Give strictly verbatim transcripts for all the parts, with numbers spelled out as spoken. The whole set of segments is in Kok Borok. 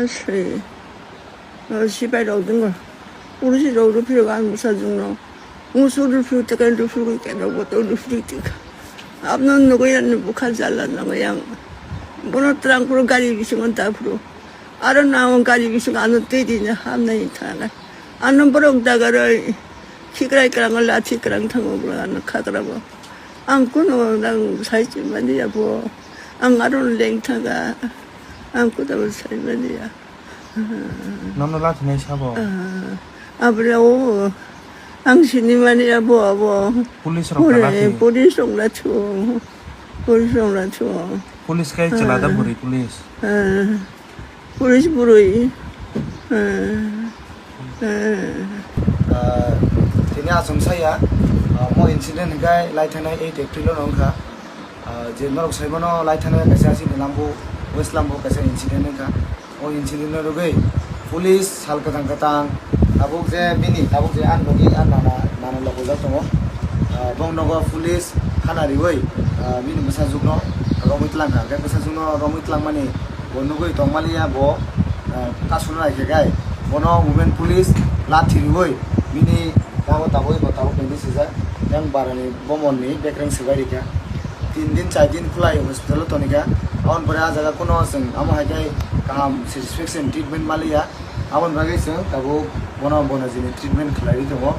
Sri, sipai rok dungo. Police rok ruphi rok ang bwsajwk no. Musu ruphi rok tekan ruphi rok kena boto ruphi rok tika. Abno nugui ani bukha jala nango yang. Bono trangkuro gari bisingo daphuru. Aro nango gari bisingo ano tei di na hamnai thana. Ano borok dagaroi khikrai kwrango lathi kwrang thango borok ano khakrabo. Ang kuno nang sai chimani abo. Ang aro leng thaga. Ang kuno sai mani ya. Nono lathi nai sabo? Ah, abra o. Ang sini mani abo abo. Police rok Pore, lathi? Police rok lathi o. Police rok lathi o. Police kai chwla da Ah. Buri police? Ah. Police burui. Ah. Ah. Ah, tini aswng saya, ah, mo incident hingkai lai thanai eight April o wngkha. Ah, je norok saimano lai thanai kaisa asini lambu, West lambu kaisa incident wngkha. O incident no rwgwi police sal kwthang kwthang tabuk je bini tabuk je ang nugwi ang nana nana logojak tongo. Ah, bong nogo police hana riwi, ah, bini bwsajwk no romwi twlang kha. Hwnkhe bwsajwk no romwi twlang mani bo nugwi tong maliya bo, ah, kasuna nai khe gai bono women police lathi riwi bini yago tabuk bo tabuk bini sijak yang barani bomon ni bekreng swbai rikha. Tin din, char din khulai hospital o tonikha. Aboni pore ah jaga kuno chwng amo hai khe kaham satisfaction treatment maliya. Aboni bagwi chwng tabuk bono, bono jini treatment khlaiwi tongo.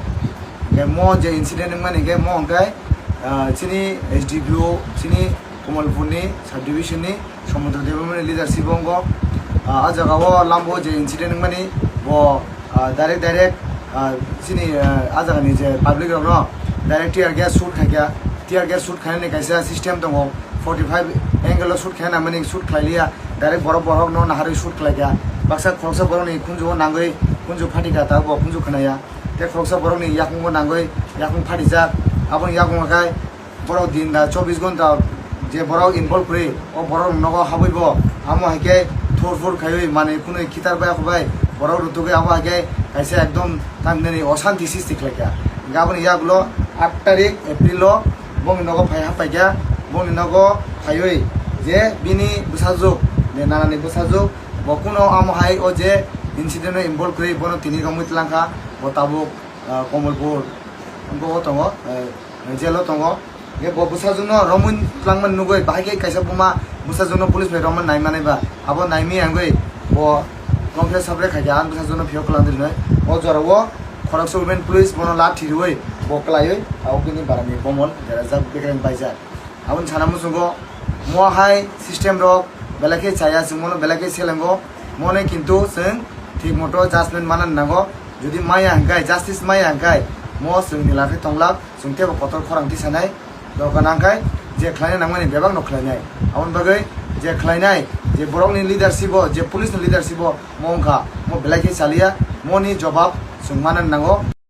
Hwnkhe mo je incident wngmani hwnkhe mo hwnkhe, ah, chini S D P O, chini Kamalpur ni sub division ni Samudra Debbarma ni leadership o wngkha. Ah, ah jaga o lambo je incident wngmani bo, ah, direct, direct, ah, chini, ah, ah jaga ni je public rok no direct tear gas shoot khaikha. Tear gas shoot khainani kaisa system tongo, forty five angle o shoot khaina mani shoot khlai liya, direct borok borok no naharwi shoot khlaikha. Baksa khoroksa borok ni khunju o nangwi khunju phatikha, tabuk bo khunju khwnaya. Tei khoroksa borok ni yakung o nangwi yakung phatijak. Aboni yakung o khai borok din da chobbish ghonta je borok involve kwrwi, o borok nogo habwi bo amo hai khe thur phur khaiwi manwi khwnwi khitar bai, akhok bai borok rutugwi amo hai khe kaisa ekdom tamhinani osanti sisti khlaikha. Hwnkhe aboni yagulo aat tarik April o bongni nogo phai haphaikha, bongni nogo phaiwi je bini bwsajwk, je nanani bwsajwk, bo kuno amo hai o je incident o involve kwrwi bono tini romwi twlangkha, bo tabuk, ah, Kamalpur bo tongo, eh, jail o tongo. Hwnkhe bo bwsajwkno romwi twlangmani nugwi bahai khe kaisa buma bwsajwkno police bai romwi naimanai ba, abo naimaya wngwi bo complain sabre khaikha, ang bwsajwkno phiyok kwlangdi hinwi. O jorao khoroksa women police bono lathi riwi bo kwlaiwi abo bini barani bomon derajak bekreng baijak. Aboni sana muchungo mo hai system rok belai khe chaya, chwng mono belai khe selengo. Mone kintu chwng thik moto judgment manani nango. Jodi maya hwnkhe, justice maya hwnkhe, mo chwngni lakhe tonglak, chwng teibo kotor khorang tisanai. Dorkar nangkhe je khlaina nangmani bebakno khlainai. Aboni bagwi je khlainai, je borokni leadership o, je police ni leadership o, mo wngkha, mo belai khe chaliya, moni jobab chwng manani nango.